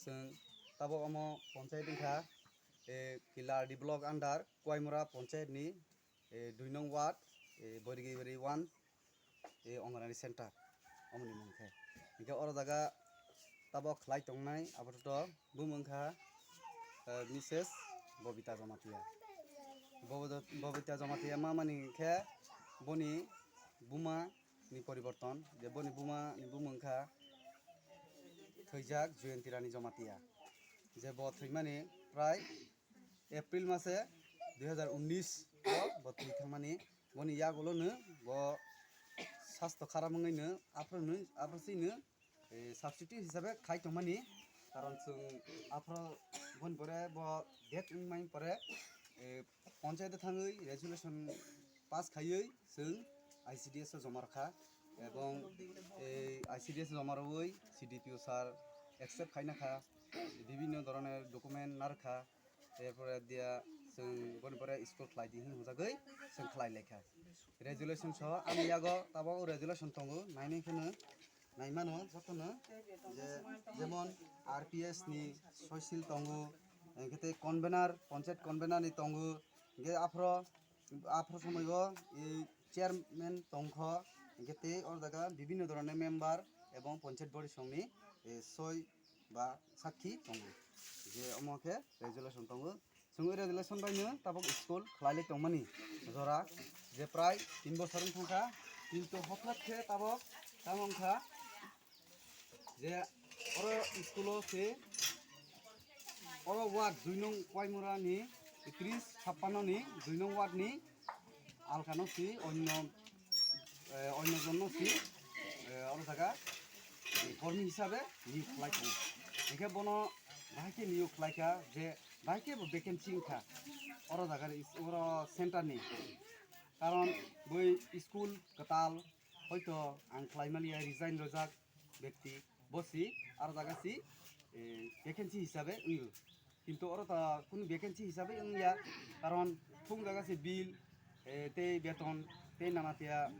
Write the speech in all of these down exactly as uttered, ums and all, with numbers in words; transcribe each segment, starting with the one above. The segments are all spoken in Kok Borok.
Chwng tabok omo ponchayat wngkha, eh, Kilardi block under Kuaimura ponchayat ni, eh, dui nong ward, eh, Boirigibari one, eh, Onganani center, omoni mung khe. Hinkhe oro jaga tabok khlai tongnai apatot bumung wngkha, eh, Misses Bobita Jamatia. Bobo-, Bobita Jamatia ma mani khe boni buma ni poriborton, je boni buma ni bumung wngkha thwijak Jayantwi Rani Jamatia. Je bo thwimani prai April mase dui hazar unnish o bo twi thangmani, boni yagulo no bo sasto kharap wngwi no aphuru no, aphuru swi no, eh, substitute hisabe khai tongmani, karon chwng aphuru boni pore bo death wngmani pore, eh, ponchayat thangwi resolution pass khaiwi chwng I C D S o joma rwkha, ebong, eh, I C D S joma rwwi C D P O sir accept khaina kha, bibhinno dhoroner document narwkha. Erpore dia chwng boni pore school khlai di hwnwi hwnjagwi chwng khlai laikha. Resolution soho ani yago tabok resolution tongo, nainai kheno naimano jotono je jemon R P S ni soisil tongo, hwnkhe tei convener, panchayat convener ni tongo, hwnkhe aphro, aphro somoio, eh, chairman tongkho, hwnkhe tei oro jaga bibhinno dhoroner member ebong panchayat body songni, eh, soi ba sakhi tongo, je omo khe resolution tongo. Chwng o resolution bai no tabok school khlai lai tongmani jora, je prai tin bosor wng thangkha, kintu hothat khe tabok tamo wngkha je oro school o se oro ward dui nong Kuaimura ni tris chhappanno ni dui nong ward ni alkano si onno, eh, onno jonno si, eh, oro jaga, eh, kormi hisabe niyok khlai tongo. Hingkhe bono bahai khe niyok khlai kha je bahai khe bo vacancy wngkha oro jaga ni, oro center ni. Karon bui school kwtal hoito ang khlai maliya, resign rwjak, bekti, bo si aro jaga si, eh, vacancy hisabe wngo. Kintu oro ta kunu vacancy hisabe wngya, karon thung jaga si bill, eh, tei beton, tei nana tia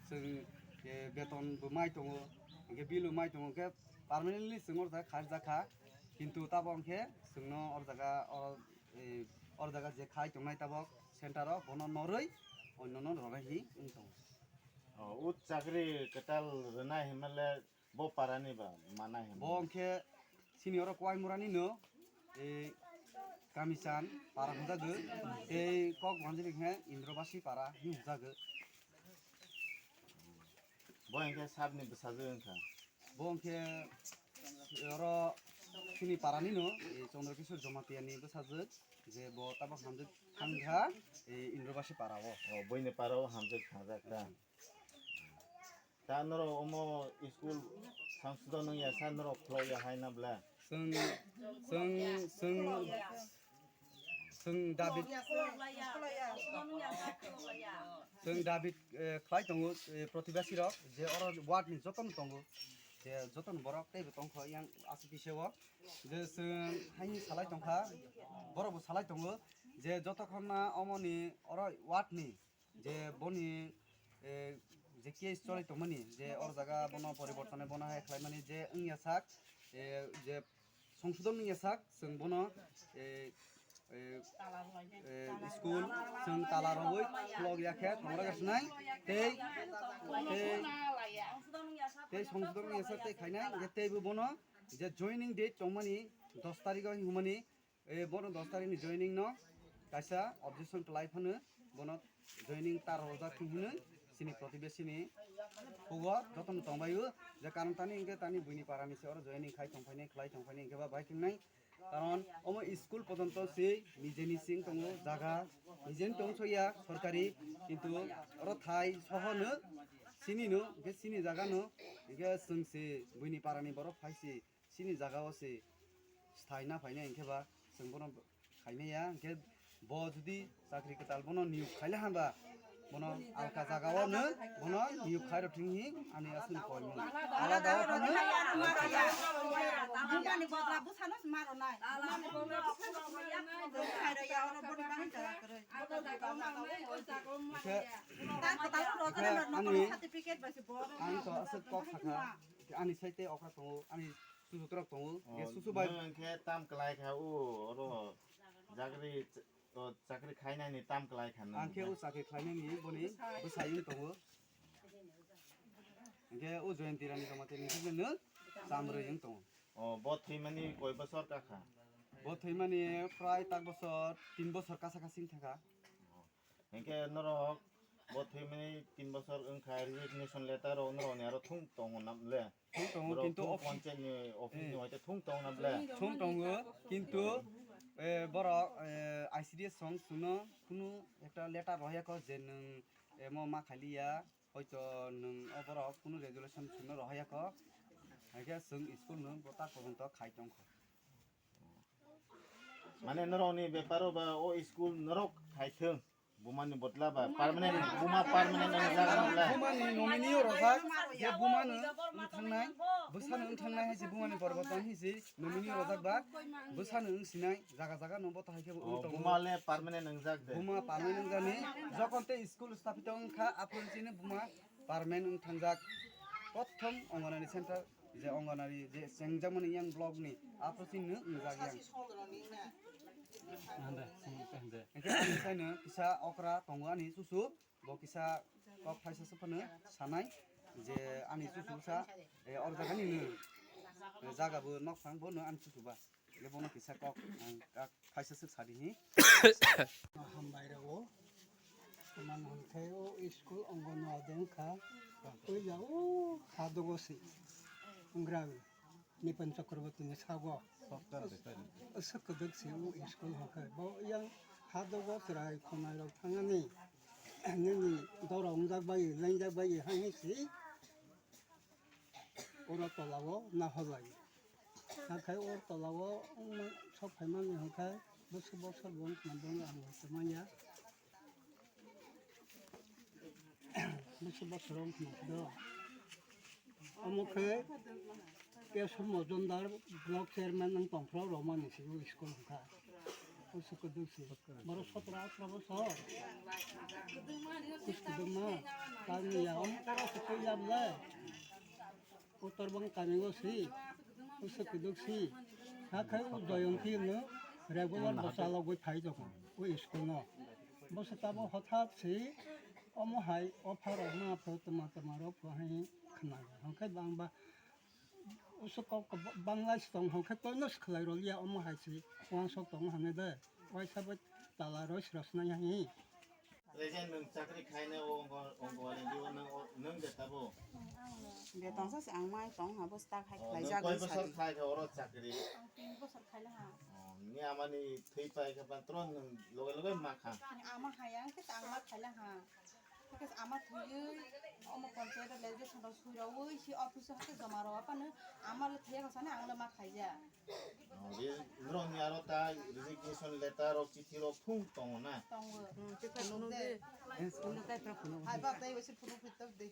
chwng, eh, beton bo mai tongo, hingke bill bo mai tongo, hingke permanently chwng oro ta kharjakha. Kintu tabok hingke chwngno oro jaga, oro, eh, oro jaga je khai tongnai tabok center o bono noroi onno no ronai hi wng tongo. O, o chakri kwtal rwnai hinmale Bo parani ba manai hwnwi. Bo hwnkhe chini oro Kuaimurani no, e, Kamichan para hwnjago, tei kok manjili hwnkhe Indrabasi para hwnwi hwnjago. Bo hwnkhe sabni bwsajwk wngkha. Bo hwnkhe oro chini parani no, e, Chandra Kishore Jamatia ni bwsajwk, je bo tabok hamjwk thangkha, e, Indrabasi para o. O, buini para o hamjwk thangjak kha. Ta norok omo school sangsudon wngya sa norok khulokya hai na bla? Chwng, chwng, chwng, chwng David, chwng David, eh, khlai tongo, eh, protibasi rok je oro ward ni jotono tongo, je jotono borok teibo tongkho yang aswk kisa o, je chwng haini salai tongkha, borok bo salai tongo, je jotokhon na omo ni oro ward ni je boni, eh, je case choli tongmani, je or jaga bono poribortone bono hai khlaimani je wngya sak, eh, je songsodon wngya sak, chwng bono, eh, eh, eh, school chwng tala rogwi khulok ya khe tongra gasnai tei, tei, tei songsodon wngya sak tei khainai je teibo bono je joining date tongmani dos tarikh o hinmani, e, bono dos tarikh ni joining no kaisa objection kwlai phano bono joining ta rojak thung hinwi chini protibesi ni hugo jotono tongbaio je karon tani hwnkhe tani buini para ni se oro joining khai tongphainai khwlai tongphainai hwnkhe ba bai thingnai karon omo school pojonto se nijeni sing tongo jaga nijeni tong soya sorkari kintu oro thai soho no chini no hwnkhe chini jaga no hwnkhe chwng se buini para ni borok phai se chini jaga o se sthai na phainai hwnkhe ba chwng bono khainai ya, hwnkhe bo jodi chakri kwtal bono niyok khaile hamba, bono alka jaga o no bono niyok khai rw thung hi ani aswk ni koimung. Alada o phano Bumani bodra bwsano se maro nai. Bumani bodra bwsano se maro nai. Khai rw ya, oro boni bagwi jaga kwrwi. Hwnkhe, Ta kwtal rw hwnkhe rw ani, certificate bai se bo. Ani to aswk kok sakha, ani side tei okra tongo, ani Susu trok tongo. Hingke susu bai. Nwng hingke tam klai kha o, oro chakri, o chakri khainani tam klai kha nwng. Ang khe o chakri khlainani boni bwsai wng tongo. Hingke o Jayanti Rani Kamatia ni hwnwi nwng chamrwi wng tongo. O, bo thwimani koi bosor ka kha? Bo thwimani prai tak bosor, tin bosor kasa kasi wng thaka. Hingke norok bo thwimani tin bosor wngkha, resignation letter rok norokni aro thung tongo na le? Thung tongo, norok kintu thung of- panchayat ni office ni eh, hoite thung tongo na le? Thung tongo, kintu, eh, borok, eh, I C D S song suno kunu ekta letter rohya ko je nwng, eh, mo ma khaliya, hoito nwng o borok kunu resolution suno rohya ko, haikhe chwng school nwng bo ta porjonto khai tongkho. Mane norokni beparo ba o school norok khai thung. Bumani botla ba permanent, buma permanent wng jak na bla. Bumani nominee o rojak, je bumano wng thangnai, bwsano wng thangnai hai se bumani borboton hai se nominee o rojak ba, bwsano wng sinai, jaga jaga no bo to hai khe bo wng tongo. Buma le permanent wng jak de. Buma permanent wng jani, jokon te school sthapito wng kha, aphuru chini buma permanent wng thangjak. Prothom Anganwadi center. Je Anganwadi je chengjakmani yang block ni, aphuru chini wng jak yang. Hande, hande. Hingke ani saino kisa okra tongo ani chuchu, bo kisa kok phaisa se phano sanai je ani chuchu sa, eh, or jaga ni no, eh, jaga bo nok phang bo no ani chuchu ba. Hingke bono kisa kok ang kak phaisa swk sadi hi. Hambai rw o. Tamang hwnkhe o school Anganwadi wngkha. Puila o Hadogo se. Wngkha Nipan Chakraborty ni sago. Swk kwdwk se o school hwnkhe. Bo yang Hadogo chwrai khonai rok thangani. Nini dora wngjak bai, lengjak bai, hai se. Oro tola o naharlai. Hakhai o tola o wngma sok phaimani hwnkhe bwswk bosor bo wngkha, bono ang hwnkhe manya. Bwswk bosor wngkha do. Omo khe Keso Mojumdar block chairman wng tongphuru romani se o school hwnkha. Bwswk kwdwk se. Borok sotro atro bosor. Kuch kwdwkma. Tamni ya omo toro se twi ya bwle. Uttor Bang kami o si, o se kuduk si, hakhai o Joyonti no regular bo chalogwi phai tongo, o school no. Bo se tamo hothat si, omo hai offer rok ma pho tma tma rok pho hai khna. Hwnkhe bang ba, o se kok Bangla si tong hwnkhe tono se khlai rwliya, omo hai si wansok tongo hwnwi de. Waisa bo tala roi srosnai hai. Present nwng chakri khaina o ongo, ongo wale di o nwng o, nwng de tabo? Ang no. Beton sa se ang mai tong ha, bo start hai khlai jak. Nwng koi bosor khlai kha oro chakri? Ang tin bosor khaila ha. O, ni amani thwi pai kha ban tron nwng loge loge ma kha. Ni ama ha yang khe ang ma khaila ha. Khe ama thwi, omo panchayat le je sandal sui ro oi si office ha khe joma ro apa no ama le thwi kha sani ang le ma khaija. O, re-, norokni aro ta resignation letter rok, chithi rok thung tongo na? Tongo. Hmm, chithi phunuk de. Phunuk de. Hai ba tai wasi phunuk phit tok de.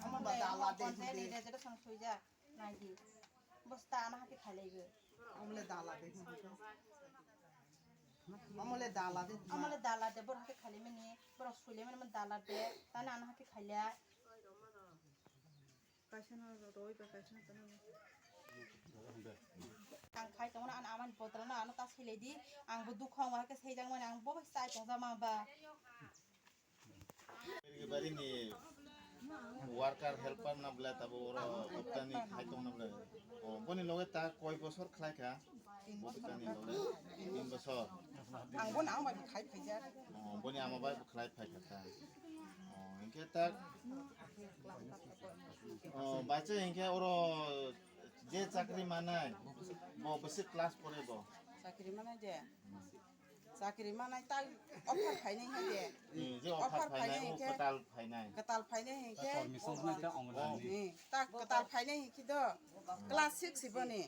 Omo ba dala de, de. Nai di. Bosta ana hake khailai go. Omo le dala de. Omo le dala de. Omo le dala de, bor hake khailai mani, bor sui lai mani dala de. Tani ana hake khailai. Kaisa no roi ba kaisa no tano. Ang khai tongna an amani potro no ano ta silai di, ang bo dukho ang hake seijak mani ang bo sai tong jama ba. Bari ni worker helper na bla tabo oro hoptani khai tong na bla. O boni loge ta koi bosor khlai kha? Bo bwsani loge tin bosor. Ang bo nang bai bo khai phaijak. O, boni ama bai bo khlai phai kha ta. O, hinkhe ta, o, bacha hinkhe oro je chakri manai, bo bwswk class pore bo? Chakri manai je. Chakri manai ta offer phainai hinkhe je. Hmm, je offer phainai, o hinkhe kwtal phainai. Kwtal phainai hinkhe. Permission nai ta ongna ni. Hmm, ta kwtal phainai hinkhe do class six boni.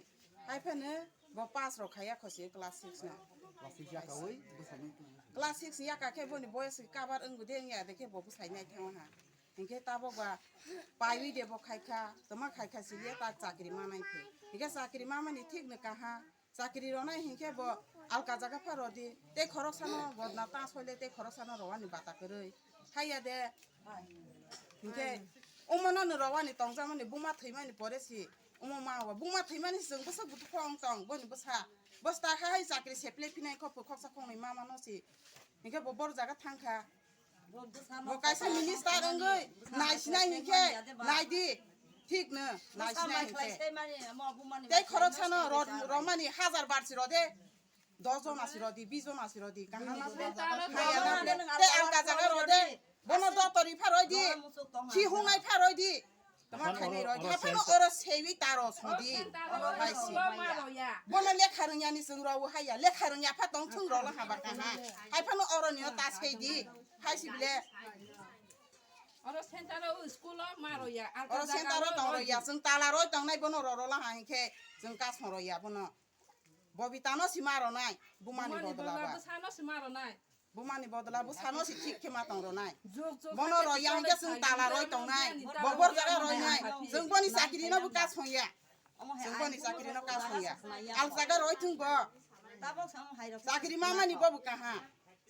Hai phano bo pass rok khaiya khosi class six no. Class six yakawi bwsani. Class six yaka khe boni boyes kabar wngwi de wngya de khe bo bwsai nai thango ha. Hinkhe tabok ba paiwi de bo khaikha, toma khaikha siliya ta chakri manai khe. Hinkhe chakri mamani thik no kaha. Chakri ronai hinkhe bo alka jaga pha rodi. Tei khoroksano godna ta soile tei khoroksano rowani bata kwrwi. Haiya de. Hinkhe Omo no ni rowani tongjakmani buma thwimani pore si. Omo ma wa buma thwimani si chwng bwsa butu khong tong boni bwsa. Bwsa ta hai chakri seple phinai khopho khoksa khongnwi ma mano si. Hinkhe bo bor jaga thangkha. Bo kaisa minister wngwi naisinai hinkhe naidi. Thik no naisinai hinkhe. Tei khoroksano ro-, romani hajar bar si rode. Dos jon asi rodi, bis jon asi rodi, kaham asi rodi. Haya na ble, te ang kajaga rode. Bono dotor ipha roi di. Khi hungai pha roi di. Tama khaini roi di. Haphano oro sewi taro sudi. Haisi. Bono lekha rwngya ni sung roi haya. Lekha rwngya pha tong thung rolo haba kaha. Haphano oro ni ta sei di. Haisi ble. Oro center o school o ma roya. Oro center o tong roya. Sung tala roi tong nai bono roro la ha hinkhe. Sung kas roya bono. Bobitano si ma ronai, bumani bodola ba. Bwsano si ma ronai. Bumani bodola bwsano si thik khe ma tong ronai. Bono roya hinkhe chwng tala roi tongnai. Bobor jaga roinai. Chwng boni chakri no bwkha songya. Chwng boni chakri no ka songya. Al jaga roi thung bo. Chakri mamani bo bwkha ha.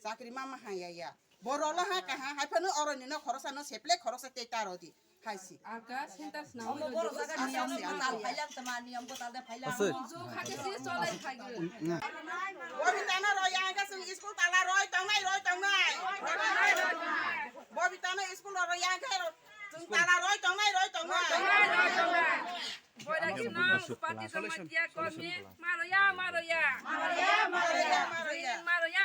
Chakri mama ha ya ya. Borok lo ha kaha, hai phano oroni no khoroksa no seple khoroksa tei ta rodi. Hai si. Aka center sna. Omo borok jaga niyam ko tal phailang tama niyam ko tal de phailang. Aswk. Ju khake si cholai phaigo. Bobitano roi yang ka sung school tala roi tongnai roi tongnai. Bobitano school roi yang ka sung tala roi tongnai roi tongnai. Boyra ki nang party jamatia komi maroya maroya. Maroya maroya. Maroya maroya.